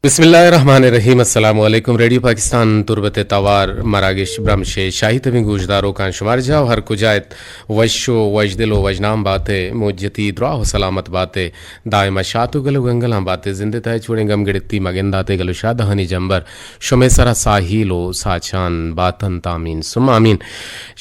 بسم اللہ الرحمن الرحیم۔ السلام علیکم۔ ریڈیو پاکستان تربت توار مراگش برمش ءِ شاہی تبیں گوشداروکاں، شمار جاہ ہر کجا ات، وش و وشدل و وشنام بات ءِ، مجتی دراہ و سلامت بات ءِ، دائم شات و گل و گنگلاں بات ءِ، زندے تہ چوڑیں گم گڑتی مگندات ءِ، گل و شادہانی جمبر شمے سرا ساہیل و ساچان باتنت۔ آمین ثم آمین۔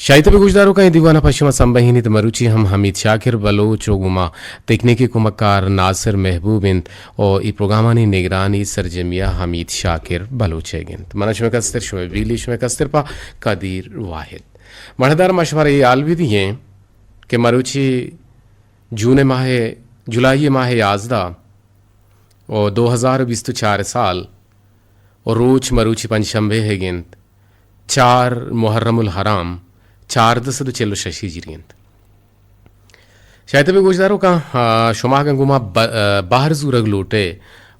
شاہی تبیں گوشداروکاں، اے دیوان ءَ پہ شما سمبہینیت مروچی ہم حمید شاکر بلوچ و گوما تکنیکی کمکار ناصر محبوب انت۔ و اے پروگرامانی نگرانی سرجمی ءَ حمید شاکر بلوچ ئیگ انت۔ من شمئے کستر، شمئے بیلی، شمئے کستر پہ قدیر واحد۔ مڑدار، ما شمارا اے حال بدییں کہ مروچی جون ماہ، جولائی ماہ یازدہ و دو ہزار و بیست و چار سال و روچ مروچی پنچ شنبے ئیگ انت، چار محرم الحرام، چاردہ سد و چل و شش ہجری انت۔ شاہی تبیں گوشداروکاں، آ، شما اگاں گوما ب-، آ، بہر زورگ لوٹ ئے،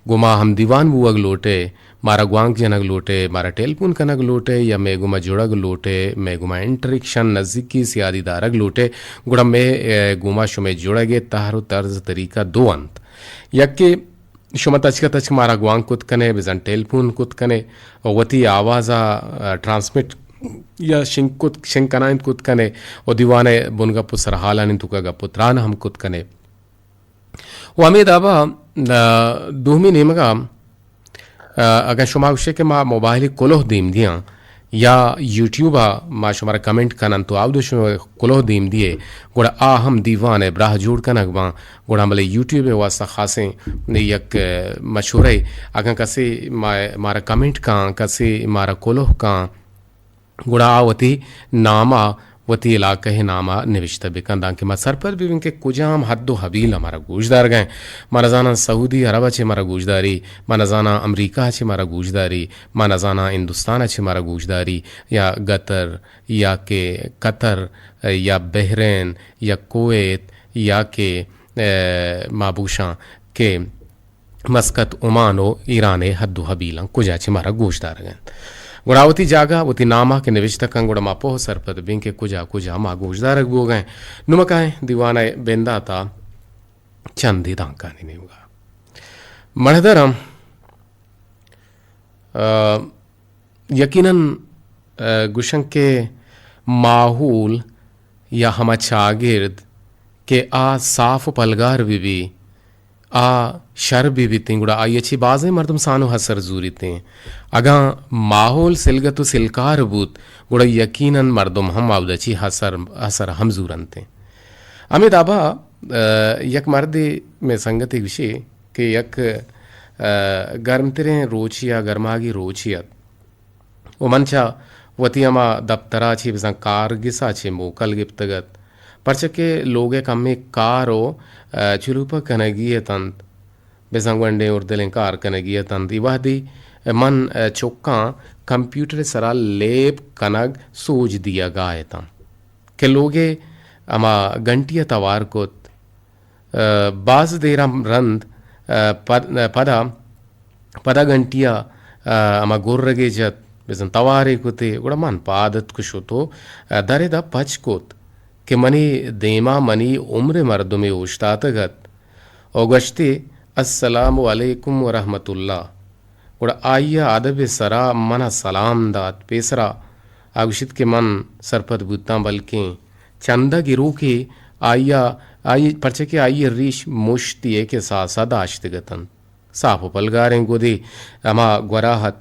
گوما ہم دیوان بوگ لوٹ ئے، مارا گوانک جنگ لوٹ ئے، مارا ٹیلیفون کنگ لوٹ ئے یا مئے گوما جڑگ لوٹ ئے، مئے گوما انٹریکشن، نزیکی، سیادی دارگ لوٹ ئے، گڑا مئے، آ، گوما شمئے جڑگ ءِ تہر و طرز طریقہ دو انت۔ یکے شما تچک ءَ تچک مارا گوانک کت کن ئے، بزاں ٹیلیفون کت کن ئے، و وتی آواز ءَ، آ، ٹرانسمٹ یا شنگ کت، شنگ کنائینت کت کن ئے، و دیوان ءِ بنگپ و سرحالانی توکا گپ و تران ہم کت کن ئے۔ و ہمے دابا، آ، دومی نیمگا، آ، اگاں شما گوشے کہ ما موبائل کلوہ دیم دیاں، یا یوٹیوب ءَ ما شمارا کمنٹ کنن تو آودو شما کلوہ دیم دیئے، گڑا آ ہم دیوان ءِ براہ جوڑ کنگ باں۔ گڑا بلے یوٹیوب ءِ واسطہ خاصیں یک، آ، مشورہ، اگاں کسے ما-، مارا کمنٹ کاں، کسے مارا کلوہ کاں، گڑا آ وتی نام ءَ، وتی علاقہ ءِ نام ءَ نوشتہ بکن، دانکہ ما سرپد ببیں کہ کجام حد و حبیل ءَ مارا گوشدارگ ءَ۔ ما نزاناں سعودی عرب ءَ چہ مارا گوشداری، ما نزاناں امریکہ ءَ چہ مارا گوشداری، ما نزاناں ہندوستان ءَ چہ مارا گوشداری، یا گتر، یا کہ قطر، یا بحرین، یا کویت، یا کہ، اے، ما بوشاں کہ مسقط، عمان و ایران ءِ حد و حبیلاں کجا چہ مارا گوشدارگ ءَ انت۔ گڑا وتی جاگہ، وتی نام ءَ کہ نوشتہ کن، گڑا ما پوہ سرپد بیں کہ کجا کجا ما گوشدارگ بوگ ءَ ایں۔ نوں ما کائیں دیوان ءِ بندات ءَ چندے دانکانی نیمگا۔ مڑدراں، آ، یقیناً، آ، گوشن کہ ماحول یا ہما چاگرد کہ آ صاف و پلگار بہ بی، آ شر بہ بیتیں، گڑا آئی ءَ چہ بازیں مردم سانو اثر زوریتیں۔ اگاں ماحول سلگت و سلکار بوت، گڑا یقیناً مردم ہم آودا چہ اثر، اثر ہم زورنتیں۔ ہمے دابا، آ، یک مردے مئے سنگتے گوشی کہ یک، آ، گرمتریں روچے یا گرماگی روچے ات۔ و من چہ وتی ہما دپترا چہ بزاں کارگسا چہ موکل گپتگ ات، پرچا کہ لوگ ءِ کمے کار و، آ، چلوپگ کنگی اتنت، بزاں گونڈیں اردلیں کار کنگی اتنت۔ اے وہدی من، آ، چکاں کمپیوٹر ءِ سرا لیب کنگ سوج دیگا اتاں کہ لوگ ءِ ہما گھنٹی ءَ توار کت۔ آ، باز دیراں رند، آ، پد-، پدا، پدا گھنٹی ءَ، آ، ہما گرگے جت، بزاں توارے کتے، گڑا من پاد اتک شت و، آ، در ءِ دپ پچ کت کہ منی دیما منی عمر ءِ مردمے اوشتاتگ ات و گوشتی، السلام علیکم و رحمت اللہ۔ گڑا آئی ءَ ادب ءِ سرا من ءَ سلام دات۔ پیسرا آ گوشت کہ من سرپد بوتاں، بلکیں چندہ گروکے آئی ءَ، آئی، پرچا کہ آئی ءِ ریش مشتی ءِ کساسا داشتگ اتنت۔ صاف و پلگاریں گدے ہما گورا ات۔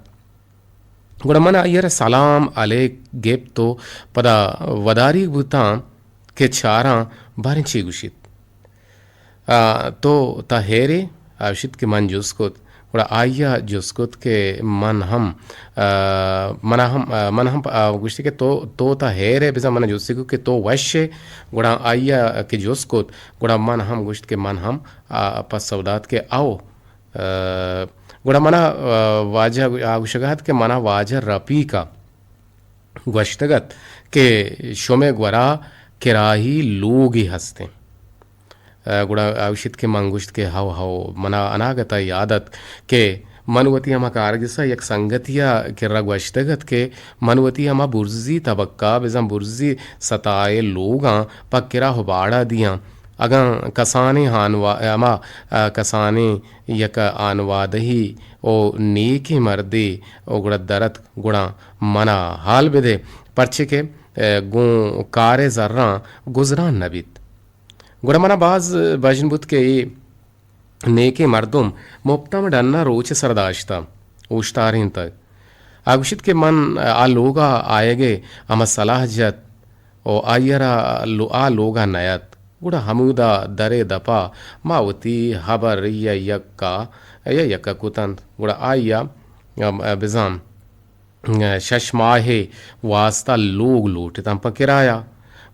گڑا من آئی ءَ را سلام علیک گپت و پدا وداریگ بوتاں کہ چاراں باریں چی گوشیت۔ آ، تو تہ ہیر ئے؟ آ گوشیت کہ من جست کت۔ گڑا آئی ءَ جست کت کہ من ہم، آ، من ہم، آ، من ہم، آ، گوشتی کہ تو، تو تہ ہیر ئے، بزاں من جستی کت کہ تو وش ئے؟ گڑا آئی ءَ کہ جست کت، گڑا من ہم گوشت کہ من ہم، آ، پسو دات کہ او۔ آ، گڑا من ءَ، آ، واجہ، آ گوشگ ءَ ات کہ من ءَ واجہ رفیق ءَ گوشتگ ات کہ شمئے گورا کراہی لوگے ہستیں۔ آ، گڑا آ گوشیت کہ من گوشت کہ ہو، ہو، من ءَ اناگت ءَ یاد ات کہ من وتی ہما کارگس ءَ یک سنگتی ءِ کرا گوشتگ ات کہ من وتی ہما برزی تبک ءَ بزاں برزی ستا ءِ لوگاں پہ کراہ و باڑہ دیاں۔ اگاں کسانیں ہانوا-، ہما، آ، کسانیں یک آنوادہی و نیکیں مردے و گڑا درت، گڑا منا حال بدے، پرچے کہ، آ، گوں کارے زراں گزران نہ بیت۔ گڑا منا باز بژن بوت کہ اے نیکیں مردم مپتم ڈنا روچ سر داشتہ، اوشتارینتگ۔ آ گوشیت کہ من آ لوگا آیگے ہما صلاح جت و آئی ء را لو-، آ لوگا نیت۔ گڑا ہمودا درے دپا ما وتی ہبر یا یکا، یا یکا کتنت۔ گڑا آئی ء، ام، بزاں شش ماہے واسطہ لوگ لوٹتاں پہ کرایہ۔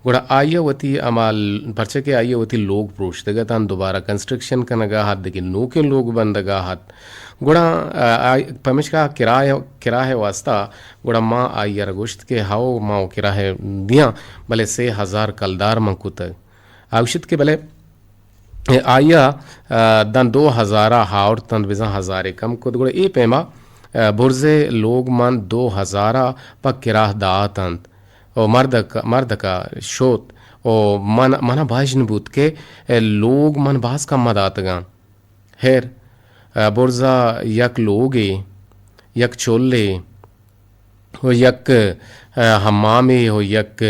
گڑا آئی ء وتی ہما ل-، پرچہ کہ آئی ء وتی لوگ پروشتگ اتاں، دوبارہ کنسٹرکشن کنگا ات، دگہ نوکیں لوگ بندگا ات۔ گڑا، آ، آ، پمیشکا کرایہ، کرایہ واسطہ گڑا ما آئی ء را گوشت کہ ہئو، ما و کرایہ دیاں، بلے سے ہزار کلدار من کتگ۔ آ گوشت کہ بلے آئی ء، آ، داں دو ہزار ء ہاورتنت، بزاں ہزارے کم کت۔ گڑا اے پیما، آ، برزے لوگ من دو ہزار ء پہ کرایہ داتنت و مردک، مردک ء شت و من، من ء بژن بوت کہ لوگ من باز کم ء داتگاں۔ ہیر، آ، برزا یک لوگے، یک چلے، و یک، آ، حمامے و یک،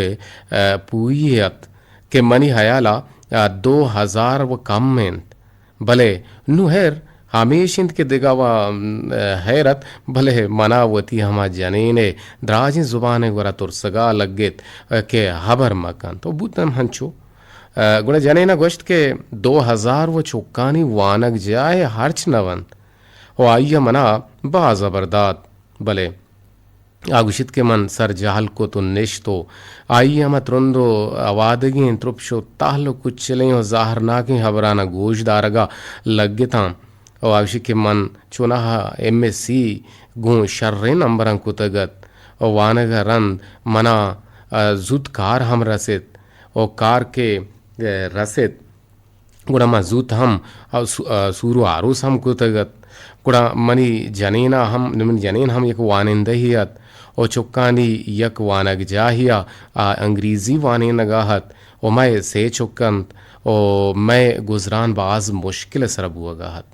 آ، پوئیے ات کہ منی ہیالا، آ، دو ہزار و کم انت۔ بلے نوں ہیر ہمیش انت کہ دگہ و، آ، ہیر ات، بلے منا وتی ہما جنین ء دراجیں زبان ء گورا ترسگا لگت، آ، کہ ہبر مکنت۔ و بوتم ہنچو۔ آ، گڑا جنین ء گوشت کہ دو ہزار و چکانی وانگ جاہ ء ہرچ نہ بنت و آئی ء منا باز ہبر دات، بلے آ گوشیت کہ من سر جہل کت و نشت و آئی ء ہما ترند و اوادگیں ترپش و تہل و کچلیں و زہرناکیں ہبران ء گوش دارگ ء لگتاں و آ گوشیت کہ من چوناہا ایم ایس سی گوں شریں نمبراں کتگ ات و وانگ ء رند منا، آ، زوت کار ہم رست و کار کہ، آ، رست گڑا ما زوت ہم، آ، سو-، آ، سور و آروس ہم کتگ ات۔ گڑا منی جنین ء ہم، منی جنین ہم یک وانندہے ات و چکانی یک وانگجاہے ء آ انگریزی وانینگ ء ات و مئے سے چک انت و مئے گزران باز مشکل ء سرا بوہگ ء ات۔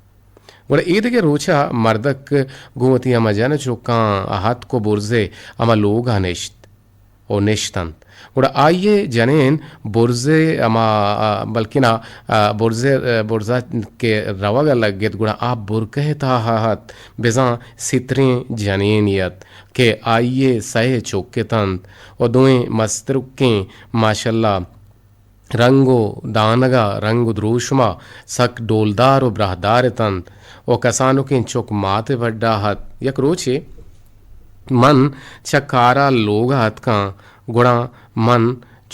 گڑا ایدگہ روچ ء مردک گوں وتی ہما جن چکاں اتک و برز ء ہما لوگ ء نشت۔ و نشت انت۔ گڑا آئی ء جنین برز ء ہما، آ، بلکنا، آ، برز ء، آ، برز ء کہ روگ ء لگت، گڑا آ برکہ ء تہا ات، بزاں ستریں جنینے ات کہ آئی ء سئے چک اتنت و دوئیں مسترکیں ماشاءاللہ رنگ و دانگ ء رنگ و دروشم ء سک ڈولدار و براہدار اتنت و کسانکیں چک مات ء بڈا ات۔ یک روچے من چہ کار ء لوگ ء اتکاں، گڑا من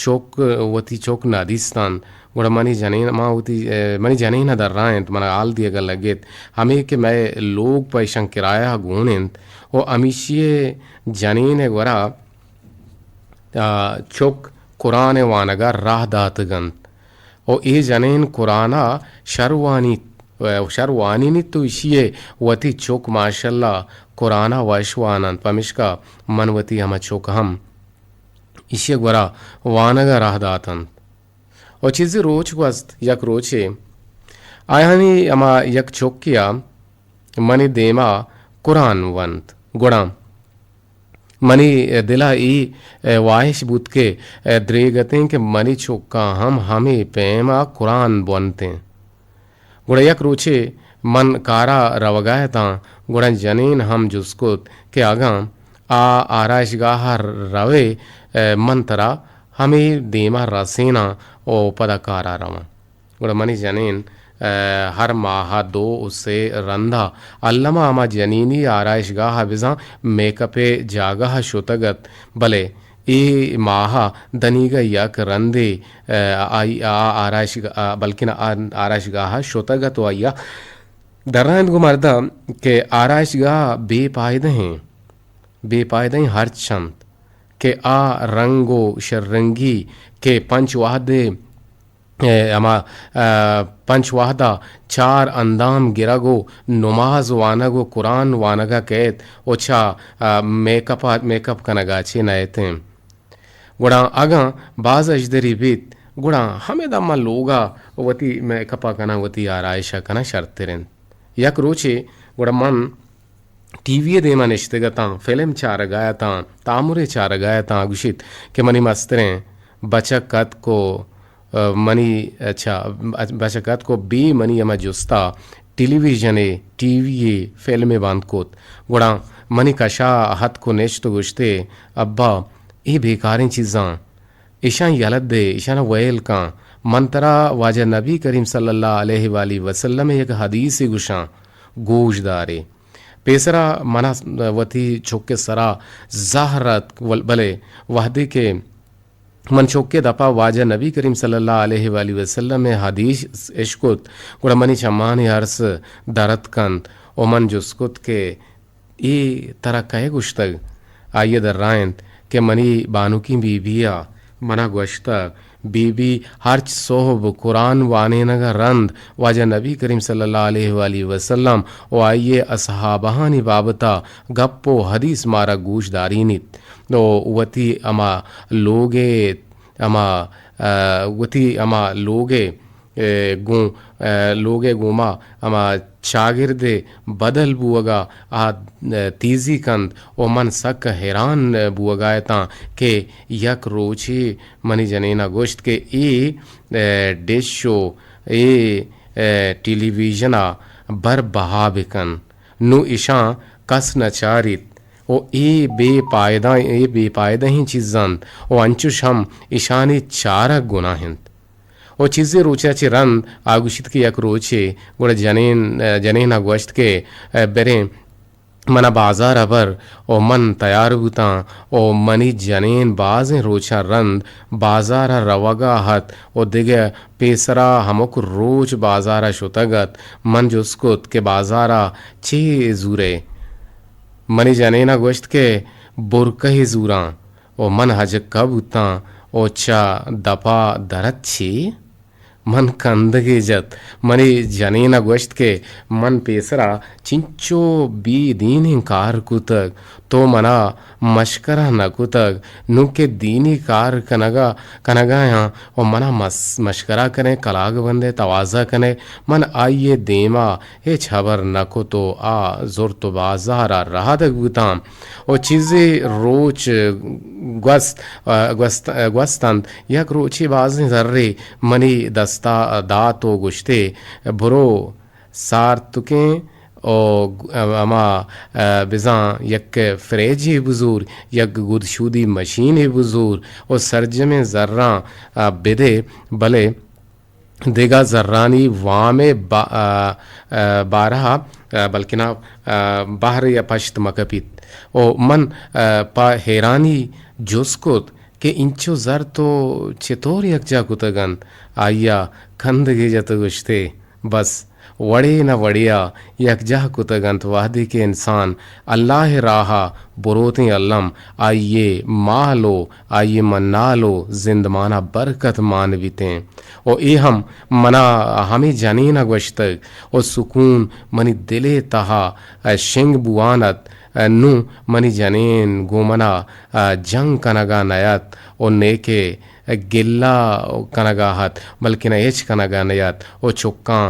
چک، وتی چک نہ دیستاں۔ گڑا منی جنین، ما وتی، اے، منی جنین ء درائینت، من ء حال دیگ ء لگت، ہمے کہ مئے لوگ پہ ایشاں کرایہ ء گون انت و ہمیشی ء جنین ء گورا آ، چک قرآن ء وانگ ء راہ داتگ انت و اے جنین قرآن ء شر وانیت، شر وانینیت و ایشی ء وتی چک ماشاءاللہ قرآن ء وش وان انت، پمیشکا من وتی ہما چک ہم ایشی ء گورا وانگ ء راہ دات انت۔ و چیزے روچ گوست، یک روچے آیانی ہما یک چکے ء منی دیما قرآن ونت، گڑا منی دل ء اے واہش بوت کہ دریگتیں کہ منی چکاں ہم ہمے پیم ء قرآن بونتیں۔ گڑا یک روچے من کارا روگا اتاں، گڑا جنین ہم جست کت کہ اگاں آ آرائشگاہ ء روے، من ترا ہمے دیما رسیناں و پدا کارا رواں۔ گڑا منی جنین، ء، ہر ماہ ء دو و سے رند ء الما ہما جنینی آرائشگاہ ء بزاں میک اپ ء جاگہ ء شتگ ات، بلے اے ماہ ء دنیگہ یک رندے، ء، آئی ء آ آرائشگاہ، بلکن آ آرائشگاہ ء شتگ ات و آئی ء درائینت گوں مرد ء کہ آرائشگاہ بے پائدہ ایں، بے پائدہ ایں ہرچ انت کہ آ رنگ و شررنگی کہ پنچ وہدے ء ہما، ء، پنچ وہدا چار اندام گرگ و نماز وانگ و قرآن وانگا کئیت و چہ، ء، میک اپ ء، میک اپ کنگا چہ نئیتیں۔ گڑا اگاں باز اژدری بیت، گڑا ہمے دم ءَ لوگ ءَ وتی میک اپ ءَ کناں، وتی آرائش ءَ کناں، شرتر انت۔ یک روچے گڑا من ٹی وی ءِ دیم ءَ نشتگ اتاں، فلم چارگ ءَ اتاں، تامرے چارگ ءَ اتاں، گوشیت کہ منی مستریں بچک اتک ءُ، آ، منی، اچھا، بچک اتک ءُ بے منی ہما جست ءَ ٹیلی ویژن ءِ، ٹی وی ءِ فلم ءَ بند کت۔ گڑا منی کش ءَ اتک ءُ نشت ءُ گوشت ئے، ابا، اے بیکاریں چیزاں، ایشاں یلہ دے، ایشاں ویل کن۔ من ترا واجہ نبی کریم صلی اللہ علیہ وآلہ وسلم ءِ یک حدیثے گوشاں، گوش دارے۔ پیسرا منا وتی چک ءِ سرا زہر اتک، ول-، بلے وہدے کہ من چک ءِ دپا واجہ نبی کریم صلی اللہ علیہ وآلہ وسلم ءِ حدیث اشکت، گڑا منی چمانی ارس در اتکنت ءُ من جست کت کہ اے ترا کئے گوشتگ؟ آئی ءَ درائینت کہ منی بانکیں بی بی ءَ منا گوشتگ، بی بی ہرچ سہب قرآن وانینگ ءَ رند واجہ نبی کریم صلی اللہ علیہ وآلہ وسلم ءُ آئی ءِ اصحابہانی بابت ءَ گپ ءُ حدیث مارا گوش دارینیت ءُ وتی ہما لوگ ءِ ہما، آ، وتی ہما لوگ ءِ اے، گوں، اے، لوگ ءِ گوما ہما چاگرد ءِ بدل بوگ ءَ آ، اے، تیزی کنت ءُ من سک حیران بوگ ءَ اتاں کہ یک روچے منی جنین ءَ گوشت کہ اے، اے، ڈش ءُ اے، اے، ٹیلی ویژن ءَ بر بہا بکن، نوں اشاں کس نہ چاریت ءُ اے بے پائدہ، اے بے پائدہیں چیز انت ءُ انچش ہم اشانی چارگ گناہ انت۔ ءُ چیزے روچ ءَ چہ رند آ گوشیت کہ یک روچے گڑا جنین، جنین ءَ گوشت کہ، اے، بریں منا بازار ءَ بر۔ ءُ من تیار بوتاں ءُ منی جنین بازیں روچاں رند بازار ءَ روگ ءَ ات ءُ دگہ پیسرا ہمک روچ بازار ءَ شتگ ات۔ من جست کت کہ بازار ءَ چے زورئے؟ منی جنین ءَ گوشت کہ برکہے زوراں۔ ءُ من ہجکہ بوتاں ءُ چہ دپا درت چی؟ من کندگے جت۔ منی جنین ءَ گوشت کہ من پیسرا چنچو بے دینیں کار کتگ، تو منا مشکرہ نہ کتگ، نوں کہ دینی کار کنگا، کنگایاں ءُ منا مس-، مشکرہ کنئے، کلاگ بندئے، توازہ کنئے۔ من آئی ءِ دیما ہچ ہبر نہ کت ءُ آ زرت ءُ بازار ءَ رہادگ بوتاں۔ ءُ چیزے روچ گوست، گوست، گوست انت۔ یک روچے بازیں زرے منی دستا دات ءُ گوشت ئے، برو سارتکیں ءُ ہما بزاں یک فریجے بزور، یک گدشودی مشینے بزور ءُ سرجمیں زراں بدے، بلے دگہ زرانی وام ءِ با-، آ، آ، بارہ ءَ، آ، بلکنا، آ، بہر ءَ پشت مہ کپیت۔ ءُ من، آ، پہ حیرانی جست کت کہ اینچو زر تو چطور یکجاہ کتگ انت؟ آئی ءَ کندگے جت ءُ گوشت ئے، بس وڑے نہ وڑے ءَ یکجاہ کتگ انت، وہدے کہ انسان اللہ ءِ راہ ءَ بروتیں الم آئی ءِ مال ءُ آئی ءِ منال ءُ زندمان ءَ برکت مان بیتیں۔ ءُ اے ہم منا ہمے جنین ءَ گوشتگ ءُ سکون منی دل ءِ تہا شنگ بوان ات۔ نوں منی جنین گوں منا جنگ کنگ ءَ نہ ات ءُ نیکہ گلہ کنگ ءَ ات، بلکنا ہچ کنگ ءَ نہ ات ءُ چکاں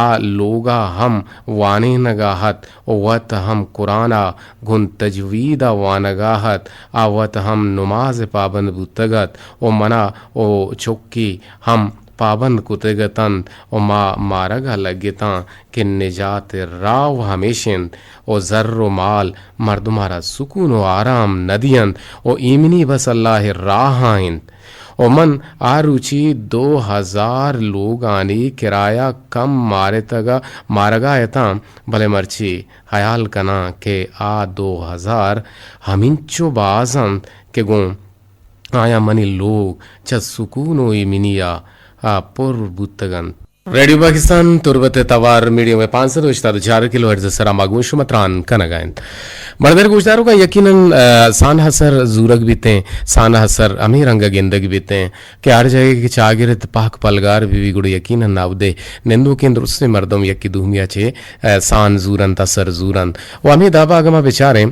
آ لوگ ءَ ہم وانینگ ءَ ات ءُ وت ہم قرآن ءَ گوں تجوید ءَ وانگ ءَ ات، آ وت ہم نماز ءِ پابند بوتگ ات ءُ منا ءُ چکی ہم پابند کتگ اتنت ءُ ما مارگ ءَ لگتاں کہ نجات ءِ راہ ہمیش انت ءُ زر ءُ مال مردم ءَ را سکون ءُ آرام نہ دینت ءُ ایمنی بس اللہ ءِ راہ ءَ انت۔ ءُ من آ روچی دو ہزار لوگانی کرایہ کم مارتگ ءَ، مارگ ءَ اتاں، بلے مرچی ہیال کناں کہ آ دو ہزار ہمینچو باز انت کہ گوں آیاں منی لوگ چہ سکون ءُ ایمنی ءَ، آ، پر بوتگ انت۔ ریڈیو پاکستان تربت ءِ توار میڈیم ویو پانچ سد ءُ ہشتاد ءُ چار کلو ہرٹز ءِ سرا ما گوں شما تران کنگ ءَ انت۔ مڑدر گوشداروکاں یقیناً، آ، سانہ سر زورگ بیتیں، سانہ سر ہمے رنگ ءَ گندگ بیتیں کہ ہر جاگہ کہ چاگرد پہک پلگار بہ بی گڑا یقیناً اودے نندوکیں درستیں مردم یکے دومی ءَ چہ، آ، سان زورنت ءُ سر زورنت۔ ءُ ہمے داب ءَ اگاں ما بچاریں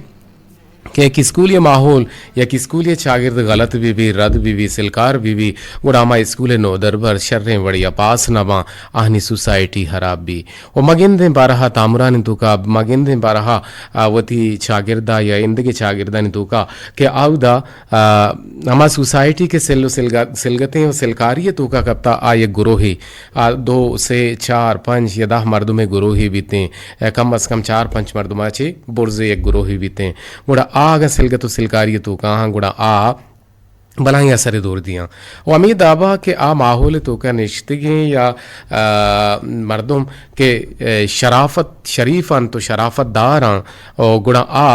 کہ یک اسکولی ماحول، یک اسکولی چاگرد غلط بہ بی، رد بہ بی، سلکار بہ بی، گڑا ہما اسکول نودربر شریں وڑے ءَ پاس نہ باں، آہانی سوسائٹی ہراب بی۔ و ما گندیں بارہا تامرانی توکا، ما گندیں بارہا، آ، وتی چاگردا یا ایندگہ چاگردانی توکا کہ آودا، آ، ہما سوسائٹی کہ سل و سلگا-، سلگتیں و سلکاری توکا کپتا، آ یک گروہے، آ، دو، سے، چار، پنچ یا دہ مردمے گروہے بیتیں، آ، کم از کم چار پنچ مردما چہ برزے یک گروہے بیتیں۔ گڑا آ اگاں سلگت و سلکاری توکا آں، گڑا آ بلاہیں اثرے دور دیاں۔ و ہمے دابا کہ آ ماحول توکا نشتگیں یا، آ، مردم کہ، آ، شرافت شریف انت و شرافت دار انت، و گڑا آ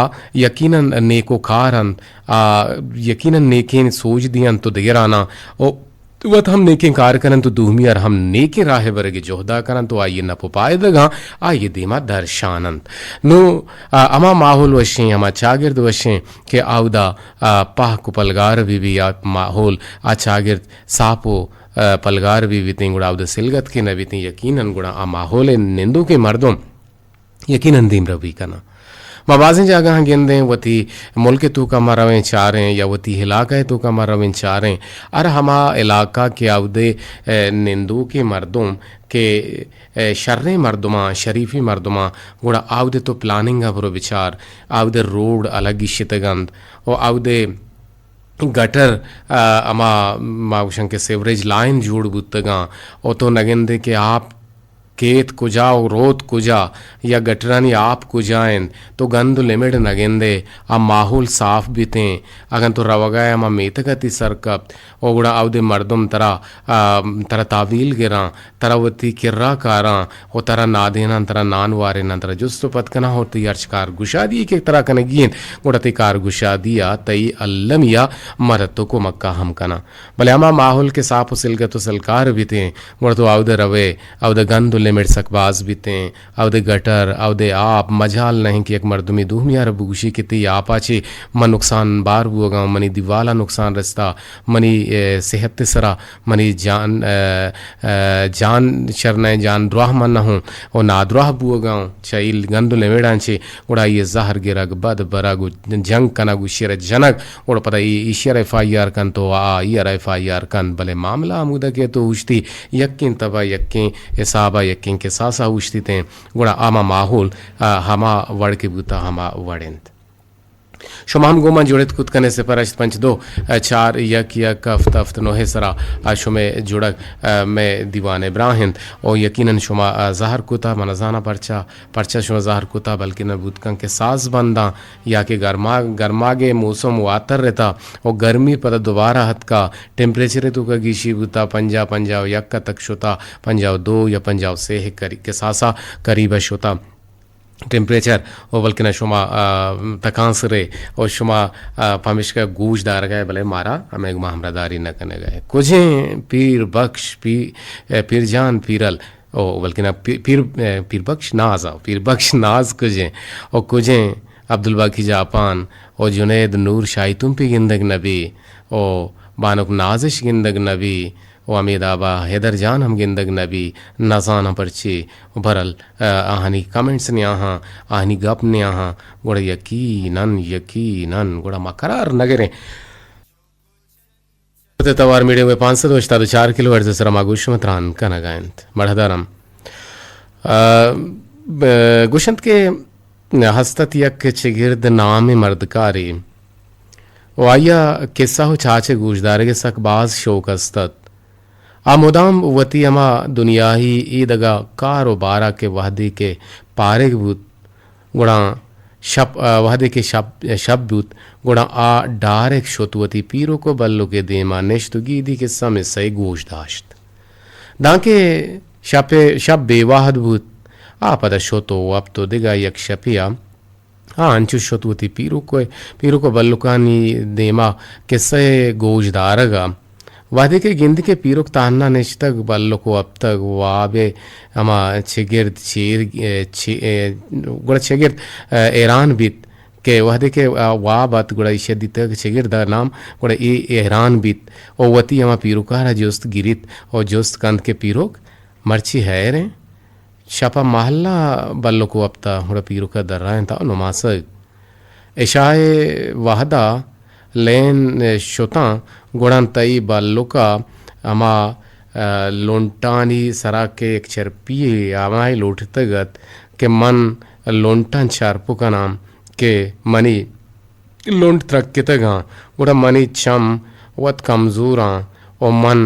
یقیناً نیکوکار انت، آ یقیناً نیکیں سوج دینت و دگراناں۔ و وت ہم نیکیں کار کننت و دومی ءَ را ہم نیکیں راہ ءَ برگ ءِ جہد ءَ کننت و آئی ءِ نپ و پائدگاں آئی ءِ دیما درشان انت۔ نوں، آ، ہما ماحول وشیں، ہما چاگرد وشیں کہ آودا، آ، پہک و پلگار بہ بی، آ ماحول، آ چاگرد ساپ و، آ، پلگار بہ بیتیں، گڑا آودا سلگت کہ نہ بیتیں، یقیناً گڑا آ ماحول ءِ نندوکیں مردم یقیناً دیمروی کناں۔ ما بازیں جاگہاں گندیں، وتی ملک ءِ توکا ما رویں چاریں یا وتی علاقہ ءِ توکا ما رویں چاریں، ہر ہما علاقہ کہ آودے، اے، نندوکیں مردم کہ، اے، شریں مردماں، شریفیں مردماں، گڑا آودے تو پلاننگ ءَ برو بچار، آودے روڈ الگ گیشتگ انت و آودے گٹر، آ، ہما ما گوشاں کہ سیوریج لائن جوڑ بوتگاں و تو نگندے کہ آپ کیت کجا و روت کجا یا گٹرانی آپ کجا انت، تو گند و لمڑ نگندے، آ ماحول صاف بیتیں، اگن تو روگا ئے ہما میتگ ءَ تئی سر کپت، و گڑا اودے مردم ترا، آ، ترا تاویل گراں، ترا وتی کرا کاراں، و ترا نادیناں، ترا نان واریناں، ترا جست و پت کناں، و تئی ہرچ کار گشادی کہ ترا کنگی انت، گڑا تئی کار گشادی ءَ تئی المی ءَ مدد و کمک ءَ ہم کناں۔ بلے ہما ماحول کہ ساپ و سلگت و سلکار بیتیں، گڑا تو آودے روئے، آودے گند و لمڑ سک باز بیتیں، آودے گٹر، آودے آپ، مجال نہ انت کہ یک مردمے دومی ءَ را بگوشی کہ تئی آپ ءَ چہ من نقصان بار بوگاں، منی دیوال ءَ نقصان رستا، منی، اے، صحت ءِ سرا، منی جان، اے، اے، جان شر نہ، جان دراہ من نہ ہوں، و نادراہ بوگاں چہ اے گند و لمڑاں چہ، گڑا آئی ءَ زہر گرگ، بد برگ و جنگ کنگ و ایشی ءَ را جنگ، گڑا پدا اے، ایشی ءَ را ایف آئی آر کنت و آ، آئی ءَ را ایف آئی آر کنت، بلے معاملہ ہمودا کہ تو اوشتی یکیں تب ءَ، یکیں حساب ءَ، یکیں کساس ءَ اوشتیتیں، گڑا ہما ماحول، آ، ہما وڑ کہ بوتا ہما وڑ انت۔ شما ہم گوں من جڑت کت کنے صفر ہشت پنچ دو چار یک یک ہفت ہفت نہ ءِ سرا، آ، شمے جڑگ، آ، مئے دیوان ءِ براہ انت۔ و یقیناً شما، آ، زہر کتا، من نزاناں پرچا، پرچا شما زہر کتا، بلکن بوت کن کہ ساز بنداں یا کہ گرما-، گرماگ ءِ موسم واتر رتا و گرمی پدا دوبارہ اتکا، ٹمپریچر ءِ توکا گیشی بوتا، پنجاہ، پنجاہ و یک ءَ تک شتا، پنجاہ و دو یا پنجاہ و سے ءِ قری-، کساس ءَ قریب ءَ شتا۔ ٹمپریچر و بلکنا شما، آ، تکانسرے و شما، آ، پمیشکا گوش دارگا ئے، بلے مارا ہمے گما ہمراہداری نہ کنگا ئے۔ کجیں پیر بخش، پی-، اے، پیر جان پیرل، او بلکنا پی-، پیر، اے، پیر بخش ناز، آ، پیر بخش ناز کجیں، او کجیں عبدالباقی جاپان، او جنید نور شاہی تمپی گندگ نبی، او بانک نازش گندگ نبی، و ہمے دابا حیدر جان ہم گندگ نبی، نزاناں پرچے۔ و بہرحال، آ، آہانی کمنٹس نیاہاں، آہانی گپ نیاہاں، گڑا یقیناً، یقیناً، گڑا ما قرار نگریں۔ توار میڈیم ویو پانچ سد و ہشتاد و چار کلو ہرٹز سرا ما گوش شما تران کنگا انت۔ مڑہدارم، آ، ب-، گوشنت کہ ہستت یک چگرد نام مردکارے و آئی ء کسہ و چاچ ء گوشدارگ ء سک باز شوق است ات۔ آ مدام وتی ہما دنیاہی ایدگہ کار و بارا کہ وہدے کہ پارگ بوت، گڑا شپ، وہدے کہ شپ، شپ بوت، گڑا آ ڈائریکٹ شت وتی پیرک و بلک ء دیما نشت و گیدی کسہ مسہ ء گوش داشت۔ دانکہ شپ، شپ بے وہد بوت، آ پدا شت و وپت و دگہ یک شپے ء آ انچو شت وتی پیرک ء، پیرک و بلکانی دیما کسہ ء گوش دارگ ء۔ وہدے کہ گندی کہ پیرک تہنا نشتگ، بلک وپتگ، واب ء ہما چگرد چیر، چے-، گڑا چگرد حیران بیت کہ وہدے کہ واب ات، گڑا ایشی ء دیتگ چگرد ء نام، گڑا اے حیران بیت و وتی ہما پیرکارا جست گریت و جست کنت کہ پیرک، مرچی ہیر انت؟ شپ ء مہلا بلک وپتا، گڑا پیرک ء درائینت ء نماسگ۔ عشاء ءِ وہد ءَ لین شتاں، گڑاں تئی بلک ءَ ہما، ءَ، لنٹانی سرا کہ یک چرپی ہمائی لوٹتگ ات کہ من لنٹاں چرپ کناں کہ منی لنٹ ترکتگ آں، گڑا منی چم وت کمزور آں و من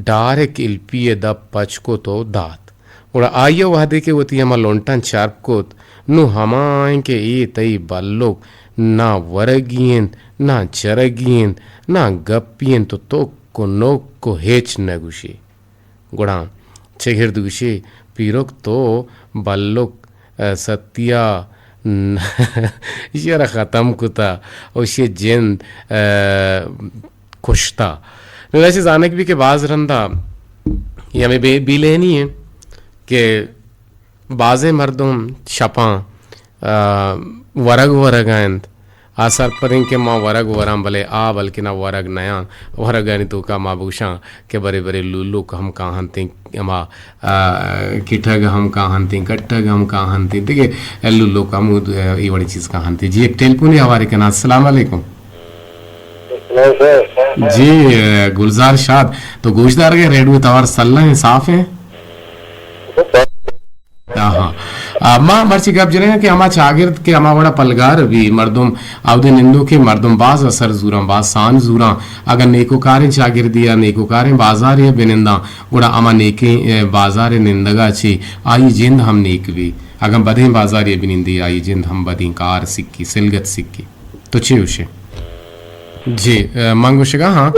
ڈائریکٹ الپی ءِ دپ پچ کت و دات۔ گڑا آئی ءَ وہدے کہ وتی ہما لنٹاں چرپ کت، نوں ہما ایں کہ اے تئی بلک نہ ورگی انت، نہ چرگی انت، نہ گپی انت، تو تک و نک و ہچ نہ گوشی۔ گڑا چگرد گوشی، پیرک تو بلک، ءَ، ستیا ن-، ایشی ءَ را ختم کتا و ایشی جند، ءَ، کشتا۔ نوں ایشی زانگ بی کہ باز رندا یہ ہمیں بے-، بیلینی ہیں کہ بازیں مردم شپاں، ءَ، ورگ ورگ ءَ انت۔ آ سرپدیں کہ ما ورگ وراں، بلے آ بلکنا ورگ نیاں۔ ورگانی توکا ما بگوشاں کہ برے برے لولوک ہم کاہنتیں، ہما، ءَ، کٹگ ہم کاہنتیں، کٹگ ہم کاہنتیں، دگہ لولوک ہم، ءَ، اے وڑیں چیز کاہنتیں۔ جی، یک ٹیلیفونے ہوارے کناں۔ السلام علیکم۔ جی، ءَ، گلزار شاد، تو گوشدارگ ءَ ریڈیو توار سلہ ہیں، صاف ہیں؟ آہاں۔ آ، ما مرچی گپ جنگا کہ ہما چاگرد کہ ہما وڑا پلگار بی مردم، آودے نندوکیں مردم باز اثر زوراں، باز سان زوراں۔ اگاں نیکوکاریں چاگردے یا نیکوکاریں بازارے بننداں، گڑا ہما نیکیں، اے، بازار نندگا چی آئی جند ہم نیک بی۔ اگاں بدیں بازارے بنندی، آئی جند ہم بدیں، کار سکی، سلگت سکی۔ تو چے گوشے؟ جی، ءَ، من گوشگا ہاں۔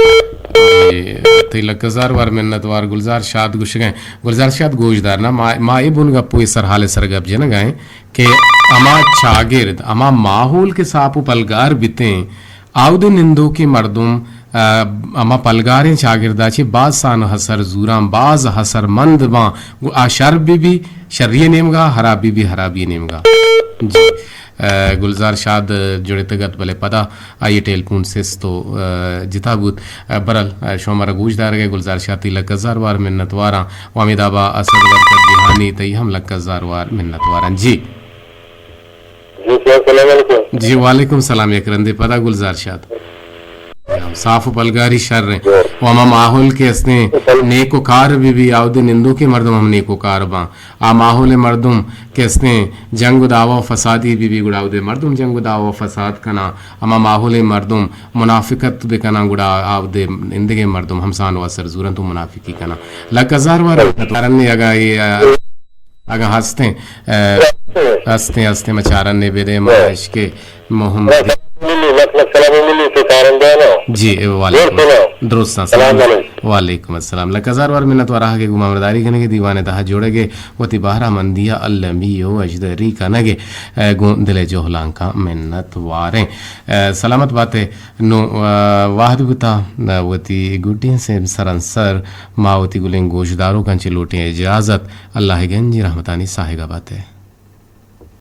جی، تئی لک ہزار وار منت وار۔ گلزار شاد گوشگا ہیں۔ گلزار شاد گوش دار نا، ما، ما اے بن گپو اے سر حال سر گپ جنگا ہیں کہ ہما چاگرد، ہما ماحول کہ ساپ و پلگار بیتیں، آودے نندوکیں مردم، ءَ، ہما پلگاریں چاگردا چہ باز سان و حسر زوراں، باز حسر مند باں، گو آ شر بی بی شری نیمگا، حراب بی بی حرابی نیمگا۔ جی۔ ءَ، گلزار شاد جڑتگ ات، بلے پدا آئی ٹیلیفون سست و، ءَ، جتا بوت۔ ءَ، برل، ءَ، شما مارا گوش دارگ ءَ، گلزار شاد تئی لک ہزار وار منت واراں و ہمے دابا اسد برکت جہانی تئی ہم لک ہزار وار منت واراں۔ جی۔ جی، السلام علیکم۔ جی، وعلیکم سلام۔ یک رندے پدا گلزار شاد۔ صاف و پلگاری شر ہیں۔ و ہما ماحول کہ استیں نیک و کار بی بی، آودے نندوکیں مردم ہم نیک و کار باں۔ آ ماحول مردم کہ استیں جنگ و دعوا و فسادی بی بی، گڑا اودے مردم جنگ و دعوا و فساد کناں۔ ہما ماحول مردم منافقت بکناں، گڑا اودے اندگہ مردم ہمسان و اثر زورنت و منافقی کناں۔ لک ہزار وار رنی اگاں اے، اگاں ہستیں، ءَ، ہستیں، ہستیں، مچارن نے بدے ما عشق محمد۔ لک لک سلام ملی تو کارندہ نا۔ جی، وعلیکم۔ درست سلام۔ وعلیکم السلام۔ لک ہزار وار منت وار آہگے گما مرداری کنگے دیوان تہا جوڑگے وتی بہرہ مندیا المی و اجدری کنگے، ءَ، گوں دل جہلانکاں منت واریں۔ ءَ، سلامت باتے۔ نوں، ءَ، وہد بوتا، ءَ، وتی گڈیں سیم سرانسر ما وتی گلیں گوشداروکاں چہ لوٹیں اجازت۔ اللہ گنجی رحمتانی ساہگا باتے۔